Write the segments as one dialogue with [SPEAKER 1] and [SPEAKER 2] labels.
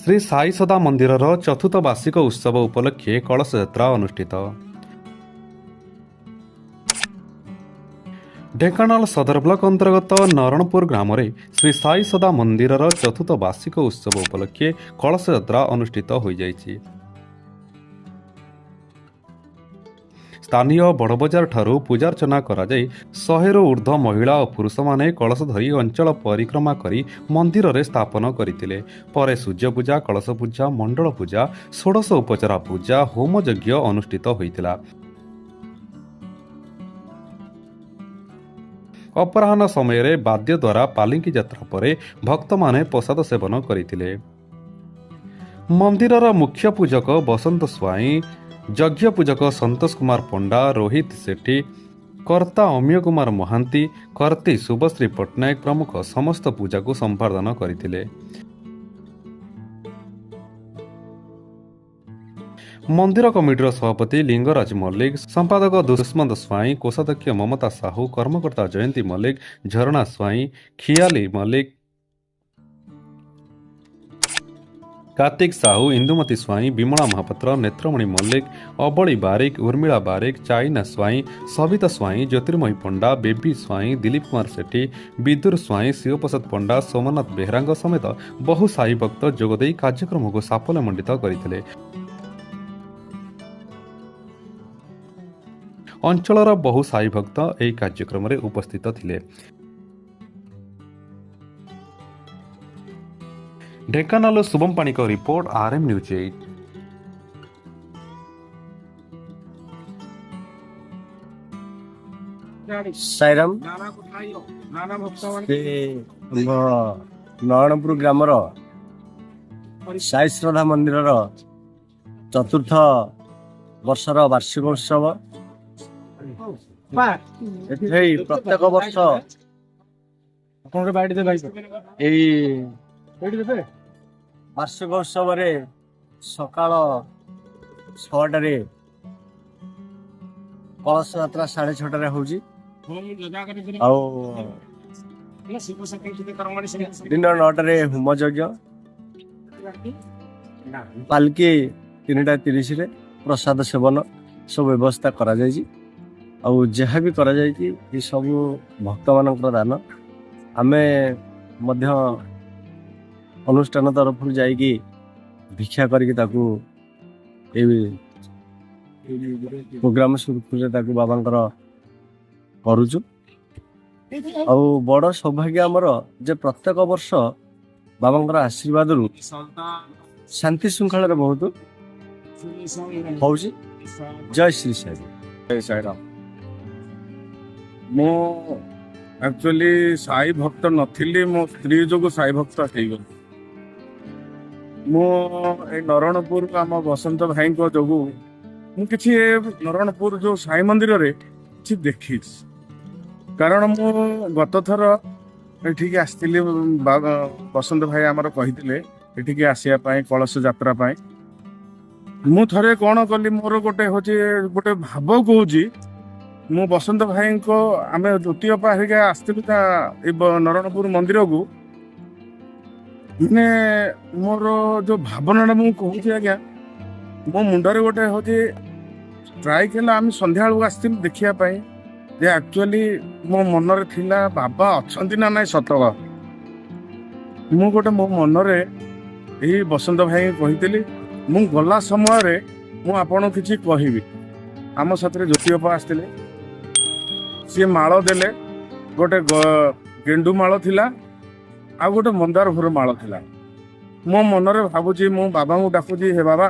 [SPEAKER 1] ଶ୍ରୀ ସାଇ ସଦା ମନ୍ଦିରର ଚତୁର୍ଥ ବାର୍ଷିକ ଉତ୍ସବ ଉପଲକ୍ଷେ କଳସ ଯାତ୍ରା ଅନୁଷ୍ଠିତ। ଢେଙ୍କାନାଳ ସଦର ବ୍ଲକ ଅନ୍ତର୍ଗତ ନରଣପୁର ଗ୍ରାମରେ ଶ୍ରୀ ସାଇ ସଦା ମନ୍ଦିରର ଚତୁର୍ଥ ବାର୍ଷିକ ଉତ୍ସବ ଉପଲକ୍ଷେ କଳସ ଯାତ୍ରା ଅନୁଷ୍ଠିତ ହୋଇଯାଇଛି। ସ୍ଥାନୀୟ ବଡ଼ବଜାରଠାରୁ ପୂଜାର୍ଚ୍ଚନା କରାଯାଇ 100ରୁ ଉର୍ଦ୍ଧ୍ୱ ମହିଳା ଓ ପୁରୁଷମାନେ କଳସ ଧରି ଅଞ୍ଚଳ ପରିକ୍ରମା କରି ମନ୍ଦିରରେ ସ୍ଥାପନ କରିଥିଲେ। ପରେ ସୂର୍ଯ୍ୟପୂଜା, କଳସ ପୂଜା, ମଣ୍ଡଳ ପୂଜା, ଷୋଡ଼ଶ ଉପଚାର ପୂଜା, ହୋମଯଜ୍ଞ ଅନୁଷ୍ଠିତ ହୋଇଥିଲା। ଅପରାହ୍ନ ସମୟରେ ବାଦ୍ୟ ଦ୍ୱାରା ପାଲିଙ୍କି ଯାତ୍ରା ପରେ ଭକ୍ତମାନେ ପ୍ରସାଦ ସେବନ କରିଥିଲେ। ମନ୍ଦିରର ମୁଖ୍ୟ ପୂଜକ ବସନ୍ତ ସ୍ୱାଇଁ, ଯଜ୍ଞ ପୂଜକ ସନ୍ତୋଷ କୁମାର ପଣ୍ଡା, ରୋହିତ ସେଠୀ, କର୍ତ୍ତା ଅମିୟ କୁମାର ମହାନ୍ତି, କର୍ତ୍ତୀ ଶୁଭଶ୍ରୀ ପଟ୍ଟନାୟକ ପ୍ରମୁଖ ସମସ୍ତ ପୂଜାକୁ ସମ୍ପାଦନ କରିଥିଲେ। ମନ୍ଦିର କମିଟିର ସଭାପତି ଲିଙ୍ଗରାଜ ମଲ୍ଲିକ, ସମ୍ପାଦକ ଦୁଷ୍ମନ୍ତ ସ୍ୱାଇଁ, କୋଷାଧ୍ୟକ୍ଷ ମମତା ସାହୁ, କର୍ମକର୍ତ୍ତା ଜୟନ୍ତୀ ମଲ୍ଲିକ, ଝରଣା ସ୍ୱାଇଁ, ଖିଆଲି ମଲ୍ଲିକ, କାର୍ତ୍ତିକ ସାହୁ, ଇନ୍ଦୁମତୀ ସ୍ୱାଇଁ, ବିମଳା ମହାପାତ୍ର, ନେତ୍ରମଣି ମଲ୍ଲିକ, ଅବଳି ବାରିକ, ଉର୍ମିଳା ବାରିକ, ଚାଇନା ସ୍ୱାଇଁ, ସବିତା ସ୍ୱାଇଁ, ଜ୍ୟୋତିର୍ମୟୀ ପଣ୍ଡା, ବେବି ସ୍ୱାଇଁ, ଦିଲୀପ କୁମାର ସେଠୀ, ବିଦୁର ସ୍ୱାଇଁ, ଶିବପ୍ରସାଦ ପଣ୍ଡା, ସୋମନାଥ ବେହେରାଙ୍କ ସମେତ ବହୁ ସାଇ ଭକ୍ତ ଯୋଗଦେଇ କାର୍ଯ୍ୟକ୍ରମକୁ ସାଫଲ୍ୟମଣ୍ଡିତ କରିଥିଲେ। ଅଞ୍ଚଳର ବହୁ ସାଇ ଭକ୍ତ ଏହି କାର୍ଯ୍ୟକ୍ରମରେ ଉପସ୍ଥିତ ଥିଲେ। ଢେଙ୍କାନାଳ ଶୁଭମ ପାଣିଙ୍କ ରିପୋର୍ଟ, ଆର୍ଏମ୍ ନ୍ୟୁଜ୍ 8।
[SPEAKER 2] ସାଇରାମ। ସେ ଆମ ନରଣପୁର ଗ୍ରାମର ସାଇ ଶ୍ରଦ୍ଧା ମନ୍ଦିରର ଚତୁର୍ଥ ବର୍ଷର ବାର୍ଷିକ ଉତ୍ସବ। ଏଠି ପ୍ରତ୍ୟେକ ବର୍ଷ ଏଇ ବାର୍ଷିକ ଉତ୍ସବରେ ସକାଳ 6ଟାରେ କଳସ ଯାତ୍ରା, 6:30ରେ ହଉଛି ଆଉ ଦିନ 9ଟାରେ ହୋମ ଯଜ୍ଞ, ପାଲକି 3ଟା 30ରେ, ପ୍ରସାଦ ସେବନ ସବୁ ବ୍ୟବସ୍ଥା କରାଯାଇଛି। ଆଉ ଯାହା ବି କରାଯାଇଛି, ଏ ସବୁ ଭକ୍ତମାନଙ୍କର ଦାନ। ଆମେ ମଧ୍ୟ ଅନୁଷ୍ଠାନ ତରଫରୁ ଯାଇକି ଭିକ୍ଷା କରିକି ତାକୁ ଏଇ ପ୍ରୋଗ୍ରାମ ସୁରୁଖୁରୁରେ ତାକୁ ବାବାଙ୍କର କରୁଛୁ। ଆଉ ବଡ଼ ସୌଭାଗ୍ୟ ଆମର ଯେ ପ୍ରତ୍ୟେକ ବର୍ଷ ବାବାଙ୍କର ଆଶୀର୍ବାଦରୁ ଶାନ୍ତି ଶୃଙ୍ଖଳାରେ ବହୁତ ହଉଛି। ଜୟ ଶ୍ରୀ ସାଇ।
[SPEAKER 3] ଜୟ ସାଇରାମ। ମୁଁ ଆକ୍ଚୁଆଲି ସାଇ ଭକ୍ତ ନଥିଲି, ମୋ ସ୍ତ୍ରୀ ଯୋଗୁଁ ସାଇ ଭକ୍ତ ହେଇଗଲି। ମୁଁ ଏଇ ନରଣପୁର ଆମ ବସନ୍ତ ଭାଇଙ୍କ ଯୋଗୁଁ ମୁଁ କିଛି ଏ ନରଣପୁର ଯୋଉ ସାଇ ମନ୍ଦିରରେ କିଛି ଦେଖିଛି। କାରଣ ମୁଁ ଗତ ଥର ଏଠିକି ଆସିଥିଲି, ବସନ୍ତ ଭାଇ ଆମର କହିଥିଲେ ଏଠିକି ଆସିବା ପାଇଁ, କଳସ ଯାତ୍ରା ପାଇଁ। ମୁଁ ଥରେ କଣ କଲି, ମୋର ଗୋଟେ ହଉଛି ଗୋଟେ ଭାବ କହୁଛି। ମୁଁ ବସନ୍ତ ଭାଇଙ୍କ, ଆମେ ଜ୍ୟୋତି ଅପା ହେରିକା ଆସିଥିଲୁ ତା ଏଇ ନରଣପୁର ମନ୍ଦିରକୁ। ମାନେ ମୋର ଯୋଉ ଭାବନାଟା ମୁଁ କହୁଛି ଆଜ୍ଞା, ମୋ ମୁଣ୍ଡରେ ଗୋଟେ ହଉଛି ଷ୍ଟ୍ରାଇକ୍ ହେଲା। ଆମେ ସନ୍ଧ୍ୟାବେଳକୁ ଆସିଥିଲୁ ଦେଖିବା ପାଇଁ ଯେ ଆକ୍ଚୁଆଲି ମୋ ମନରେ ଥିଲା ବାବା ଅଛନ୍ତି ନା ନାଇଁ। ସତ କଥା, ମୁଁ ଗୋଟେ ମୋ ମନରେ ଏଇ ବସନ୍ତ ଭାଇଙ୍କୁ କହିଥିଲି, ମୁଁ ଗଲା ସମୟରେ ମୁଁ ଆପଣଙ୍କୁ କିଛି କହିବି। ଆମ ସାଥିରେ ଜ୍ୟୋତି ଅପା ଆସିଥିଲେ। ସିଏ ମାଳ ଦେଲେ, ଗୋଟେ ଗେଣ୍ଡୁ ମାଳ ଥିଲା ଆଉ ଗୋଟେ ମନ୍ଦାର ଫୁଲ ମାଳ ଥିଲା। ମୋ ମନରେ ଭାବୁଛି, ମୁଁ ବାବାଙ୍କୁ ଡାକୁଛି, ହେ ବାବା,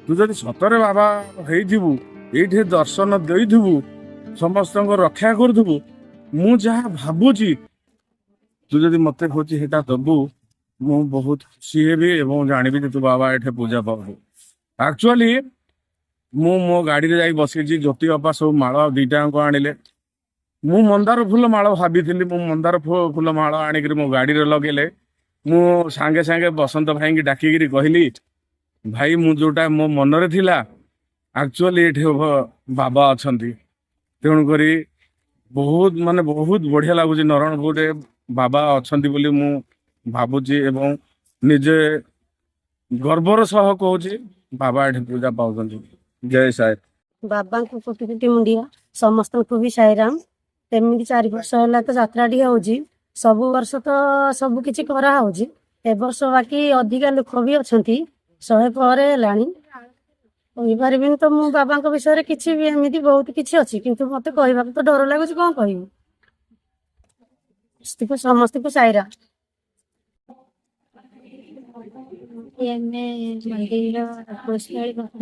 [SPEAKER 3] ତୁ ଯଦି ସତରେ ବାବା ହେଇଥିବୁ, ଏଇଠି ଦର୍ଶନ ଦେଇଥିବୁ, ସମସ୍ତଙ୍କ ରକ୍ଷା କରୁଥିବୁ, ମୁଁ ଯାହା ଭାବୁଛି ତୁ ଯଦି ମତେ କହୁଛି ସେଇଟା ଦବୁ, ମୁଁ ବହୁତ ଖୁସି ହେବି ଏବଂ ଜାଣିବି ଯେ ତୁ ବାବା ଏଠି ପୂଜା ପାଉଛୁ। ଆକ୍ଚୁଆଲି ମୁଁ ମୋ ଗାଡିରେ ଯାଇ ବସିଛି। ଜ୍ୟୋତି ବାପା ସବୁ ମାଳ ଦିଟାଙ୍କ ଆଣିଲେ। ମୁଁ ମନ୍ଦାର ଫୁଲ ମାଳ ଭାବିଥିଲି। ମୁଁ ମନ୍ଦାର ଫୁଲ ମାଳ ଆଣିକିରି ମୋ ଗାଡିରେ ଲଗେଇଲେ। ମୁଁ ସାଙ୍ଗେ ସାଙ୍ଗେ ବସନ୍ତ ଭାଇଙ୍କି ଡାକିକିରି କହିଲି, ଭାଇ, ମୁଁ ଯୋଉଟା ମୋ ମନରେ ଥିଲା, ଆକ୍ଚୁଆଲି ଏଠି ବାବା ଅଛନ୍ତି। ତେଣୁକରି ବହୁତ ମାନେ ବହୁତ ବଢିଆ ଲାଗୁଛି। ନରଣପୁରରେ ବାବା ଅଛନ୍ତି ବୋଲି ମୁଁ ଭାବୁଛି ଏବଂ ନିଜେ ଗର୍ବର ସହ କହୁଛି, ବାବା ଏଠି ପୂଜା ପାଉଛନ୍ତି। ଜୟ ସାଇ।
[SPEAKER 4] ବାବାଙ୍କୁ କୋଟି କୋଟି ମୁଣ୍ଡିଆ, ସମସ୍ତଙ୍କୁ ବି ସାଇରାମ। ଏମିତି 4 ବର୍ଷ ହେଲା ତ ଯାତ୍ରାଟି ହଉଛି। ସବୁ ବର୍ଷ ତ ସବୁ କିଛି କରାହଉଛି। ଏ ବର୍ଷ ବାକି ଅଧିକା ଲୋକ ବି ଅଛନ୍ତି, 100 ପରେ ହେଲାଣି। କହିପାରିବିନି ତ ମୁଁ ବାବାଙ୍କ ବିଷୟରେ କିଛି ବି। ଏମିତି ବହୁତ କିଛି ଅଛି, କିନ୍ତୁ ମତେ କହିବାକୁ ତ ଡର ଲାଗୁଛି। କଣ କହିବି? ସମସ୍ତଙ୍କୁ, ସମସ୍ତଙ୍କୁ ସାଇରାମ।
[SPEAKER 5] ଆମେ ମନ୍ଦିର ପୁଷ୍କରି ଭକ୍ତ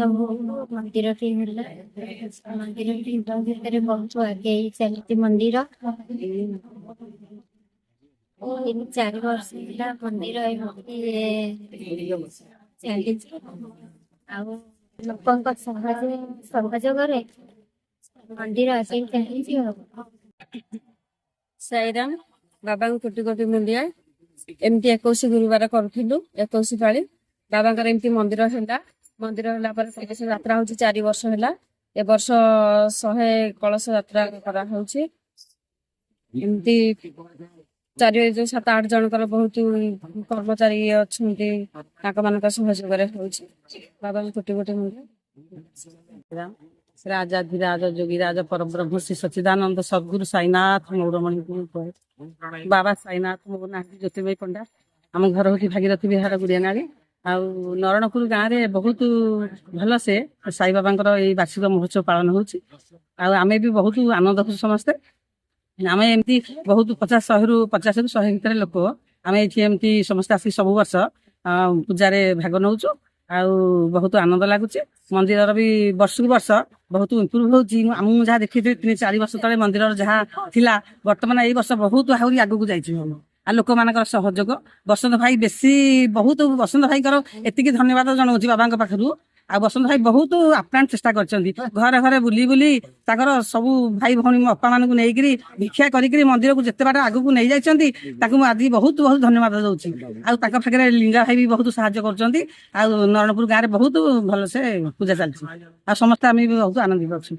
[SPEAKER 5] ମନ୍ଦିରଟି ହେଲା। ମନ୍ଦିରଟି ଭିତରେ ବହୁତ ଆଗେଇ ଚାଲିଛି ମନ୍ଦିର। 3-4 ବର୍ଷ ହେଲା ମନ୍ଦିର ଏମିତି ଚାଲିଛି ଆଉ ଲୋକଙ୍କ ସହଯୋଗରେ ମନ୍ଦିର ଆଗେଇ ଚାଲିଛି ଆଉ।
[SPEAKER 6] ସାଇରାମ। ବାବାଙ୍କୁ କୋଟି କୋଟି ମୁଣ୍ଡିଆ। ଏମିତି 21 ଗୁରୁବାର କରୁଥିଲୁ, 21 ପାଳି। ବାବାଙ୍କର ଏମିତି ମନ୍ଦିର ହେଲା। ମନ୍ଦିର ହେଲା ପରେ କଳସ ଯାତ୍ରା ହଉଛି। 4 ବର୍ଷ ହେଲା। ଏ ବର୍ଷ 100 କଳସ ଯାତ୍ରା କରାହଉଛି। ଏମିତି ଚାରି ଯୋଉ ସାତ ଆଠ ଜଣଙ୍କର ବହୁତ କର୍ମଚାରୀ ଅଛନ୍ତି, ତାଙ୍କ ମାନଙ୍କ ସହଯୋଗରେ ହଉଛି। ବାବାଙ୍କୁ କୋଟି କୋଟି ମୁଣ୍ଡିଆ।
[SPEAKER 7] ରାଜାଧିରାଜ ଯୋଗୀରାଜ ପରବ୍ରହ୍ମ ଶ୍ରୀ ସଚିଦାନନ୍ଦ ସଦ୍ଗୁରୁ ସାଇନାଥ ମୌଡ଼ମଣି। ବାବା ସାଇନାଥ। ମୋ ନାଁ ହେଉଛି ଜ୍ୟୋତିର୍ମୟୀ ପଣ୍ଡା। ଆମ ଘର ହେଉଛି ଭାଗୀରଥି ବିହାର, ଗୁଡ଼ିଆନାଳି। ଆଉ ନରଣପୁର ଗାଁରେ ବହୁତ ଭଲସେ ସାଇବାବାଙ୍କର ଏଇ ବାର୍ଷିକ ମହୋତ୍ସବ ପାଳନ ହଉଛି ଆଉ ଆମେ ବି ବହୁତ ଆନନ୍ଦ ହଉଛୁ ସମସ୍ତେ। ଆମେ ଏମିତି ବହୁତ 50 100ରୁ 50ରୁ 100 ଭିତରେ ଲୋକ ଆମେ ଏଇଠି ଏମିତି ସମସ୍ତେ ଆସିକି ସବୁ ବର୍ଷ ପୂଜାରେ ଭାଗ ନଉଛୁ ଆଉ ବହୁତ ଆନନ୍ଦ ଲାଗୁଛି। ମନ୍ଦିରର ବି ବର୍ଷକୁ ବର୍ଷ ବହୁତ ଇମ୍ପ୍ରୁଭ ହଉଛି। ମୁଁ ଯାହା ଦେଖିଥିଲି 3-4 ବର୍ଷ ତଳେ ମନ୍ଦିରର ଯାହା ଥିଲା, ବର୍ତ୍ତମାନ ଏଇ ବର୍ଷ ବହୁତ ଆହୁରି ଆଗକୁ ଯାଇଛି। ଆଉ ଲୋକମାନଙ୍କର ସହଯୋଗ, ବସନ୍ତ ଭାଇ ବେଶୀ ବହୁତ, ବସନ୍ତ ଭାଇଙ୍କର ଏତିକି ଧନ୍ୟବାଦ ଜଣାଉଛି ବାବାଙ୍କ ପାଖରୁ। ଆଉ ବସନ୍ତ ଭାଇ ବହୁତ ଆପ୍ରାଣ ଚେଷ୍ଟା କରିଛନ୍ତି। ଘରେ ଘରେ ବୁଲି ବୁଲି ତାଙ୍କର ସବୁ ଭାଇ ଭଉଣୀ ଅପା ମାନଙ୍କୁ ନେଇକିରି ଭିକ୍ଷା କରିକିରି ମନ୍ଦିରକୁ ଯେତେ ବାଟ ଆଗକୁ ନେଇଯାଇଛନ୍ତି, ତାଙ୍କୁ ମୁଁ ଆଜି ବହୁତ ବହୁତ ଧନ୍ୟବାଦ ଦଉଛି। ଆଉ ତାଙ୍କ ପାଖରେ ଲିଙ୍ଗା ଭାଇ ବି ବହୁତ ସାହାଯ୍ୟ କରୁଛନ୍ତି। ଆଉ ନରଣପୁର ଗାଁରେ ବହୁତ ଭଲସେ ପୂଜା ଚାଲିଛି ଆଉ ସମସ୍ତେ ଆମେ ବି ବହୁତ ଆନନ୍ଦିତ ଅଛୁ।